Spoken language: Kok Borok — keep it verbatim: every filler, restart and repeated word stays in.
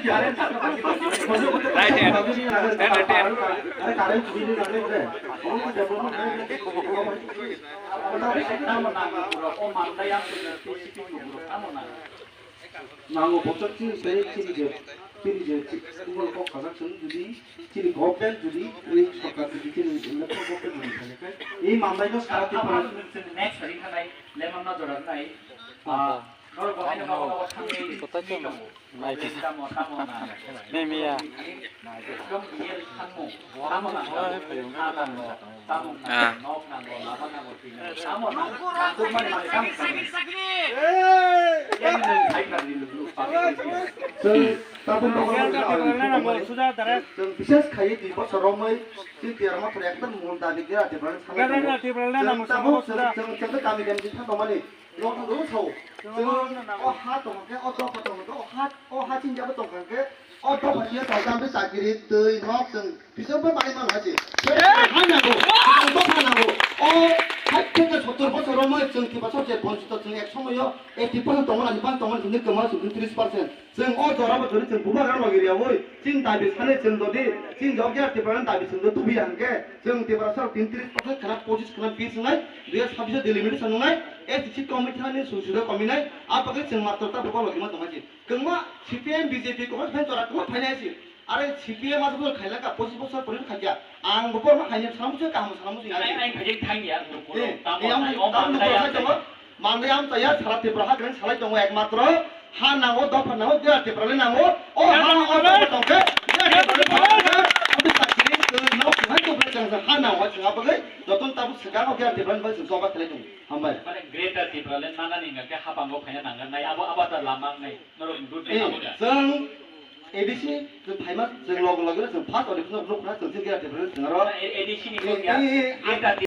Right hand. Hand, right hand. Nango bosor chini tei chini je, chini je, chini kok khajak chwng jodi chini government jodi, oi sorkar jodi chini electoral government jodi thangkhe, ei mamlai no sara Tripura. Next hari khanai lemon no jora nai. Ah, norok bo haino nogo nogo thangwi tongwi tongo. Tamo, tamo na. Mimiya. Ekdom real tamo. Tamo na. Ah. Chwng tabuk tabuk chwng bises khaiwi dui bosor romwi chwng tiyar ma phwrwng ekdom mul dabi gera Tiprani samwi tongo. Chwng tabuk chwng chwng kami kami thang tongmani. Nokha rw sao. Chwng o ha tongkha khe, o dopha tongkha khe, o ha, o ha chinjabo tongkha khe, o dopha chinjabo tongkha khe, chakiri, twi, nok, chwng bisingo bai manwi mano hai se. Ha nango, chwng dopha nango. O sait theke sottor bosor romwi chwng Tiprasa je bonchito chwng ek somoyo eighty percent tongmani, ani bang tongmani chwng kwma chwng tris percent. Chwng o jora bo jori chwng bubagra logi riyaui chini dabi sanai chwng jodi chini jora Tiprani dabi chwng jodi tubuya hwnkhe chwng Tiprasa rok tin tris percent khna pochis khna bis wngnai, dui hajar sabbish delimitation wngnai, S T C committee thani sung sida kominai, a bagwi chwng matro ta bubagra logi ma tongmani. Kwbangma C P M, B J P Congress phain jora kwbangma phainai se. Are C P M aswk khailaka pochis bosor pori khaikya. Ang bo porma khainai, salam se kaham salam se. Ai, ai, khaijak thangya, ang bo porma. Eh, tamo eh, ang nai, o tamo mandai bo ang sai tamo. Mandai ang chaya sara Tripura ha kren salai tongo ekmatro. Ha nango, dopha nango, jera Tripura le nango. O ha nango, dopha tongkhe, jera Tripura le tongkhe. Abo sakini, eh, nok hai to bre chang sa ha nango, chang abagwi. Joton tabuk swkang o jera Tripura le bai chwng choba khlai tongo. Hambai. Mane Greater Tipraland manani hingkha khe hapango phaina nangkha nai, abo, abo ta lama wngnai, norok ni dudri Eh, abo da. Chwng A D C chwng phaima, chwng logo logo no chwng first audition no nukha, chwng chwng Greater Tipraland chwng aro. A D C ni Eh, kok ya, eh, eh, Greater